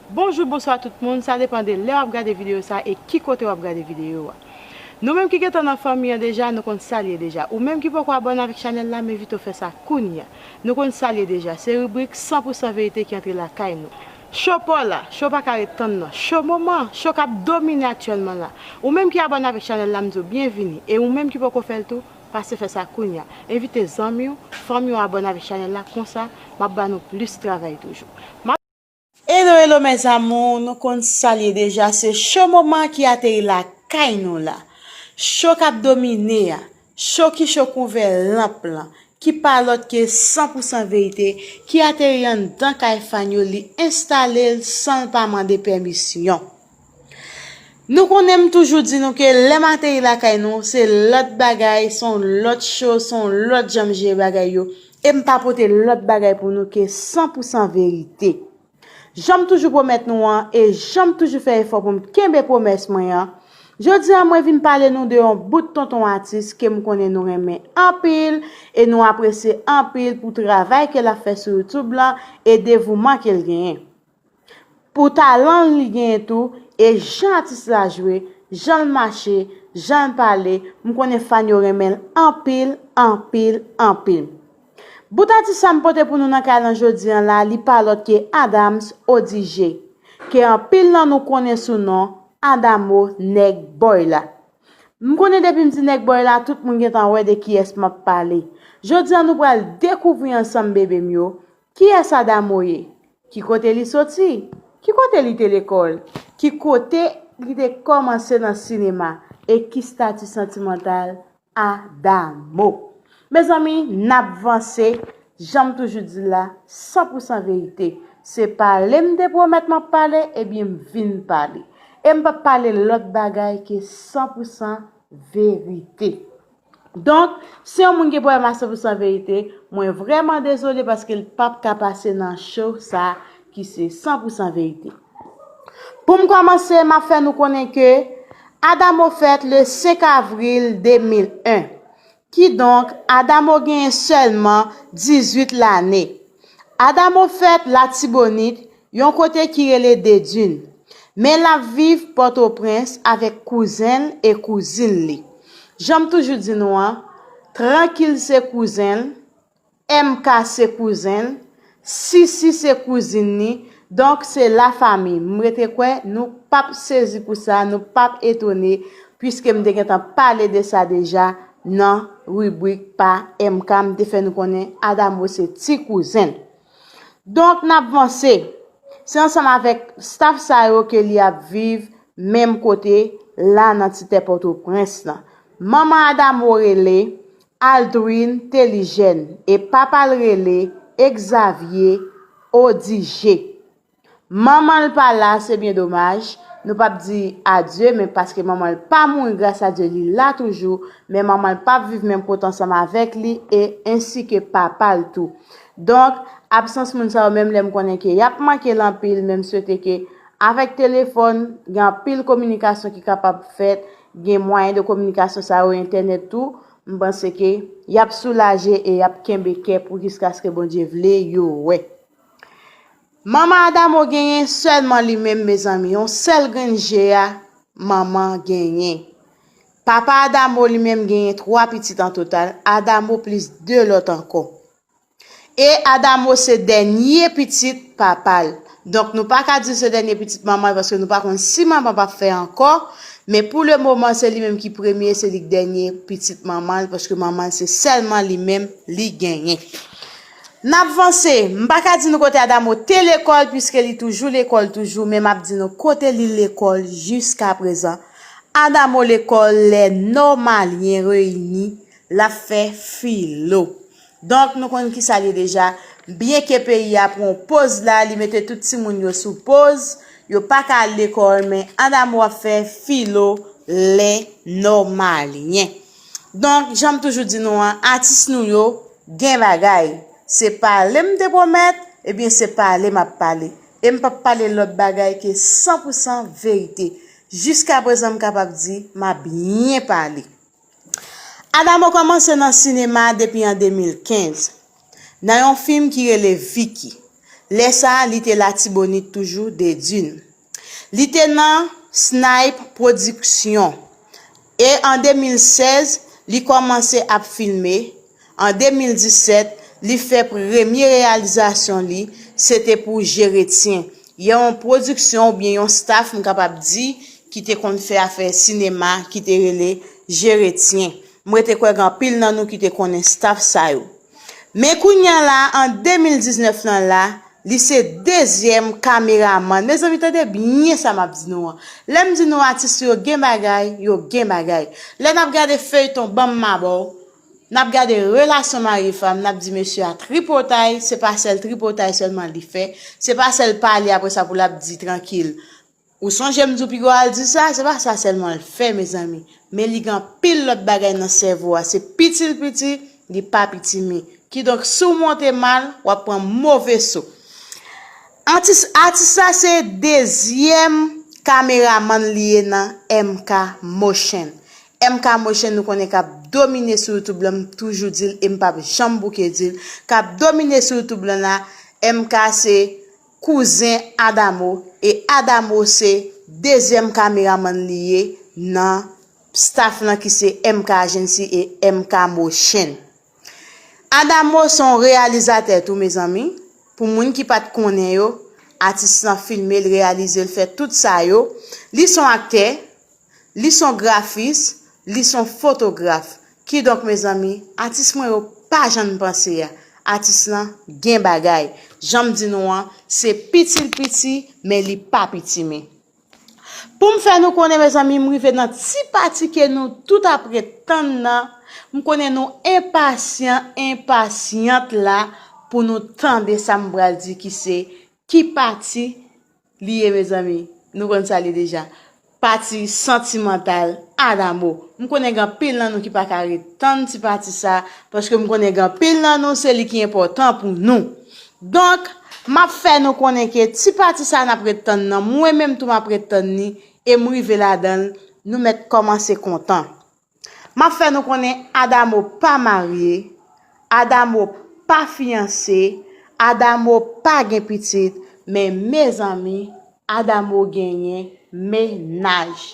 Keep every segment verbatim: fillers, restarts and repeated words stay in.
Bonjou, bonswa tout moun, sa depann de lè w ap gade videyo sa e ki kote w ap gade videyo a. Nou menm ki gentan nan fanmi an deja, nou konn sa l ye deja. Ou menm ki poko abòne avèk chanèl la, m envite w fè sa kounye a. Nou konn sa l ye deja, se ribrik san pou san verite ki antre lakay nou. Cho pa w la, cho pa ka ret tann non. Cho moman, cho k ap domine aktyèlman la. Ou menm ki abòne avèk chanèl la, m di w byenvini. E ou menm ki poko fè l tou, pase fè sa kounye a. Envite zanmi w, fanmi w abòne avèk chanèl la, konsa m ap ba nou plis travay toujou. M ap Hello, hello, mes amours, nou konn sa l ye deja, se cho moman ki ateri lakay nou la. Cho k ap domine a, cho ki cho kouvè lanp lan, ki pa lòt ke san pou san verite, ki ateri anndan kay fan yo, li enstale l san l pa mande pèmisyon. Nou konnen m toujou di nou ke lè m ateri lakay nou, se lòt bagay, se yon lòt cho, se yon lòt jan m jere bagay yo, e m pa pote lòt bagay pou nou ke san pou san verite. Jan m toujou pwomèt nou an, e jan m toujou fè efò pou m kenbe pwomès mwen an, jodi a mwen vin pale nou de yon bout tonton atis ke m konnen nou renmen anpil e nou apresye anpil pou travay ke l ap fè sou YouTube lan e devouman ke l genyen. Pou talan li genyen tou, e jan atis la jwe, jan l mache, jan l pale, m konnen fan yo renmen l anpil, anpil, anpil. Bout atis sa m pote pou nou nan kay lan jodi an la, li pa lòt ke Adams Odigé, ke anpil nan nou konnen sou non Adamo Nèg Bòy la. M konnen depi m di Nèg Bòy la, tout moun gentan wè de kiyès m ap pale. Jodi an nou pral dekouvri ansanm bebe m yo, kiyès Adamo ye, ki kote li soti, ki kote li te lekòl, ki kote li te kòmanse nan sinema, e ki stati santimantal Adamo. Mezanmi, n ap vanse, jan m toujou di l la, san pou san verite. Se pale m te pwomèt m ap pale, ebyen m vin pale. E m p ap pale lòt bagay ke san pou san verite. Donk, si yon moun gen pwoblèm a san pou san verite, mwen vrèman dezole paske l p ap ka pase nan cho sa ki se san pou san verite. Pou m kòmanse, m ap fè nou konnen ke Adamo fèt le senk avril de mil en. Kidonk, Adamo genyen sèlman dizuit lane. Adamo fèt Latibonit, yon kote ki rele Dedin. Men l ap viv Pòtoprens avèk kouzen l e kouzin li. Jan m toujou di nou an, Trankil se kouzen l, M K se kouzen l, Sisi se kouzin li, donk se lafanmi. M rete kwè nou p ap sezi pou sa, nou p ap etone, piske m te gentan pale de sa deja nan ribrik pa M K, m te fè nou konnen Adamo se ti kouzen l. Donk, n ap vanse. Se ansanm avèk staf sa yo ke li ap viv menm kote la nan ti tè Pòtoprens lan. Manman Adamo rele Aldrin Telijèn e papa l rele Exavier Odigé. Manman l pa la, se byen domaj. Nou p ap di adye, men paske manman l pa mouri, gras a Dye, li la toujou, men manman l p ap viv menm kote ansanm avèk li, e ensi ke papa l tou. Donk, absans moun sa yo menm lè m konnen ke y ap manke l anpil, men m swete ke avèk telefòn, gen anpil kominikasyon ki kapab fèt, gen mwayen de kominikasyon sa yo, entènèt tou, m panse ke y ap soulaje e y ap kenbe kè pou jiskaske Bondye vle yo wè. Manman Adamo genyen sèlman li menm, mezanmi, yon sèl grenn je a manman genyen. Papa Adamo li menm genyen twa pitit an total, Adamo plis de lòt ankò. E Adamo se dènye pitit papa l. Donk, nou pa ka di l se dènye pitit manman l, paske nou pa konn si manman p ap fè ankò. Men pou le moman, se li menm ki premye, se li k dènye pitit manman l, paske manman l se sèlman li menm li genyen. N ap vanse, m pa ka di nou kote Adamo te lekòl, piske li toujou lekòl toujou, men m ap di nou kote li lekòl jiskaprezan. Adamo lekòl Les Normaliens Réunis, l ap fè filo. Donk, nou konn kisa l ye deja. Byenke peyi a pran yon poz la, li mete tout timoun yo sou poz, yo pa ka al lekòl, men Adamo ap fè filo Les Normaliens. Donk, jan m toujou di nou an, atis nou yo gen bagay. Se pale m te pwomèt, ebyen se pale m ap pale. E m p ap pale lòt bagay ke san pou san verite. Jiskaprezan m kapab di m ap byen pale. Adamo kòmanse nan sinema depi an de mil kenz, nan yon fim ki rele Vicky. Lè sa a, li te Latibonit toujou, Dedin. Li te nan Snipe Production. E an de mil sèz, li kòmanse ap filme. An de mil disèt, li fè premye reyalizasyon li, se te pou Jeretyen. Yon pwodiksyon oubyen yon staff, m kapab di, ki te konn fè afè sinema, ki te rele Jeretyen. M rete kwè gen anpil nan nou ki te konnen staff sa yo. Men kounye a la, an de mil diznèf lan la, li se dezyèm kameramann. Mezanmi, tande byen sa m ap di nou an. Lè m di nou atis yo gen bagay, yo gen bagay. Lè n ap gade feyton Ban m Mabò, n ap gade relasyon mari e fanm, n ap di mesye a tripotay, se pa sèl tripotay sèlman li fè, se pa sèl pale apre sa pou l ap di trankil. Ou sonje m di w piga w al di sa, se pa sa sèlman l fè, mezanmi. Men li gen anpil lòt bagay nan sèvo a. Se piti l piti, li pa pitimi. Kidonk, si w monte mal, w ap pran move so. Atis, atis sa se dezyèm kameramann li ye nan M K Motion. M K Motion, nou konnen k ap domine sou YouTube lan, m toujou di l e m p ap janm bouke di l. K ap domine sou YouTube lan la, M K se kouzen Adamo, e Adamo se dezyèm kameramann li ye nan staff lan ki se M K Agency e M K Motion. Adamo se yon reyalizatè tou, mezanmi. Pou moun ki pa t konnen yo, atis lan filme, l reyalize, l fè tout sa yo. Li se yon aktè, li se yon grafis, li se yon fotograf. Kidonk, mezanmi, atis mwen yo pa jan n panse a. Atis lan gen bagay. Jan m di nou an, se piti l piti, men li pa pitimi. Pou m fè nou konnen, mezanmi, m rive nan ti pati ke nou tout ap ret tann nan. M konnen nou enpasyan, enpasyant la pou nou tande sa m pral di ki se ki pati li ye, mezanmi. Nou konn sa li deja. Pati santimantal Adamo. M konnen gen anpil nan nou ki pa ka ret tann ti pati sa, paske m konnen gen anpil nan nou, se li ki enpòtan pou nou. Donk, m ap fè nou konnen ke ti pati sa n ap ret tann nan, mwen menm tou m ap ret tann li, e m rive ladan l, nou mèt kòmanse kontan. M ap fè nou konnen Adamo pa marye, Adamo pa fiyanse, Adamo pa gen pitit, men mezanmi, Adamo genyen mennaj.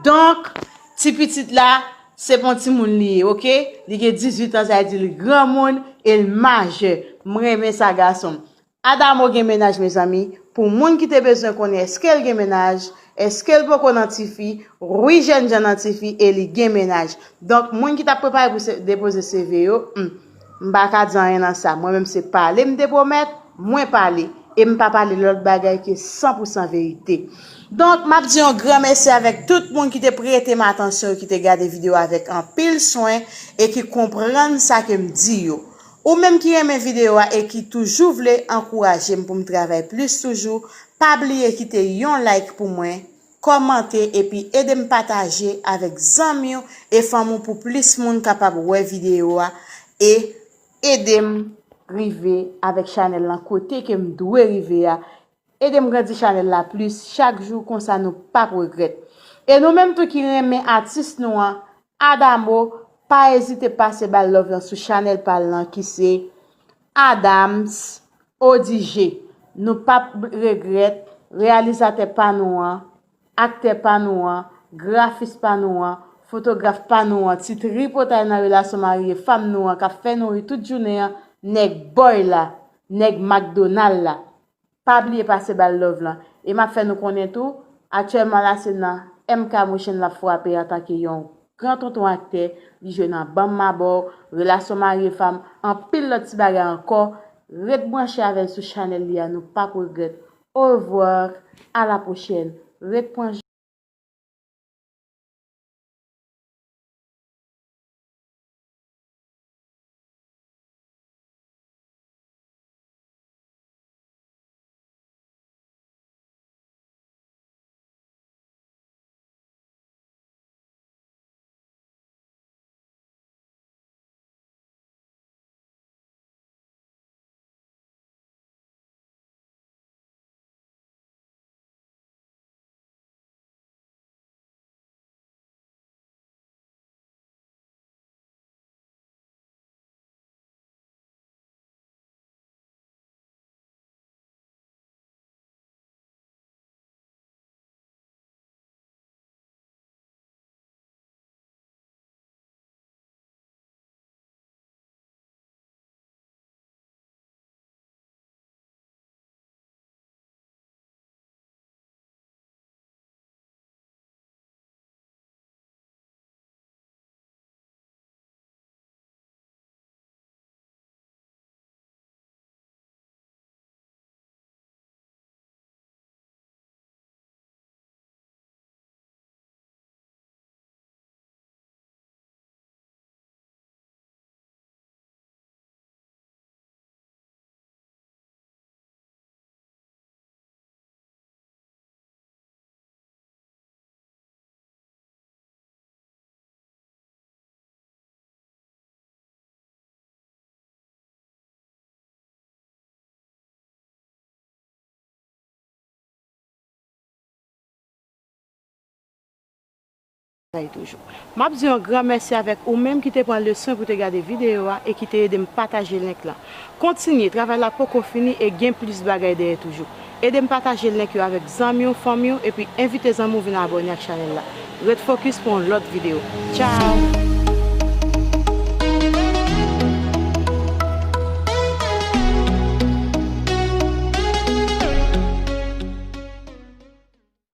Donk, ti pitit la, se pa yon timoun li ye, oke? Li gen dizuit an, sa vle di li granmoun e l majè. M renmen sa, gason m. Adamo gen mennaj, mezanmi. Pou moun ki te bezwen konnen èske l gen mennaj, èske l poko nan tifi, wi, jènjan nan tifi e li gen mennaj. Donk, moun ki t ap prepare pou se, depoze C V yo, hmm, m pa ka di anyen nan sa. Mwen menm, se pale m te pwomèt, mwen pale. E m pa pale lòt bagay ke san pou san verite. Donk, m ap di yon gran mèsi avèk tout moun ki te prete m atansyon, ki te gade videyo avèk anpil swen e ki konprann sa ke m di yo. Ou menm ki renmen videyo a e ki toujou vle ankouraje m pou m travay plis toujou, pa bliye kite yon like pou mwen, kòmante epi ede m pataje avèk zanmi w e fanmi w pou plis moun kapab wè videyo a e ede m rive avèk chanèl lan kote ke m dwe rive a. Ede m grandi chanèl la plis chak jou, konsa nou p ap regrèt. E nou menm tou ki renmen atis nou an, Adamo, pa ezite pase ba l love lan sou chanèl pa l lan ki se Adams Odigé. Nou p ap regrèt, reyalizatè pa nou an, aktè pa nou an, grafis pa nou an, fotograf pa nou an, ti tripotay nan relasyon mari e fanm nou an k ap fè nou ri tout jounen an, nèg Boy la, nèg McDonald la. Pa bliye pase ba l love lan. E m ap fè nou konnen tou, aktyèlman la se nan M K Motion l ap frape antanke yon gran tonton aktè, li jwe nan Ban m Mabò, relasyon mari e fanm, anpil lòt ti bagay ankò. Ret branche avè l sou chanèl li a, nou p ap regrèt. Au revoir, à la prochaine. Ret branche. travay toujou. M ap di yon gran mèsi avèk ou menm ki te pran leson pou te gade videyo a e ki te ede m pataje link lan. Kontinye, travay la poko fini e gen plis bagay dèyè toujou. Ede m pataje link yo avèk zanmi w, fanmi w, epi envite zanmi w vin abòne ak chanèl la. Ret fokis pou yon lòt videyo. Tchao!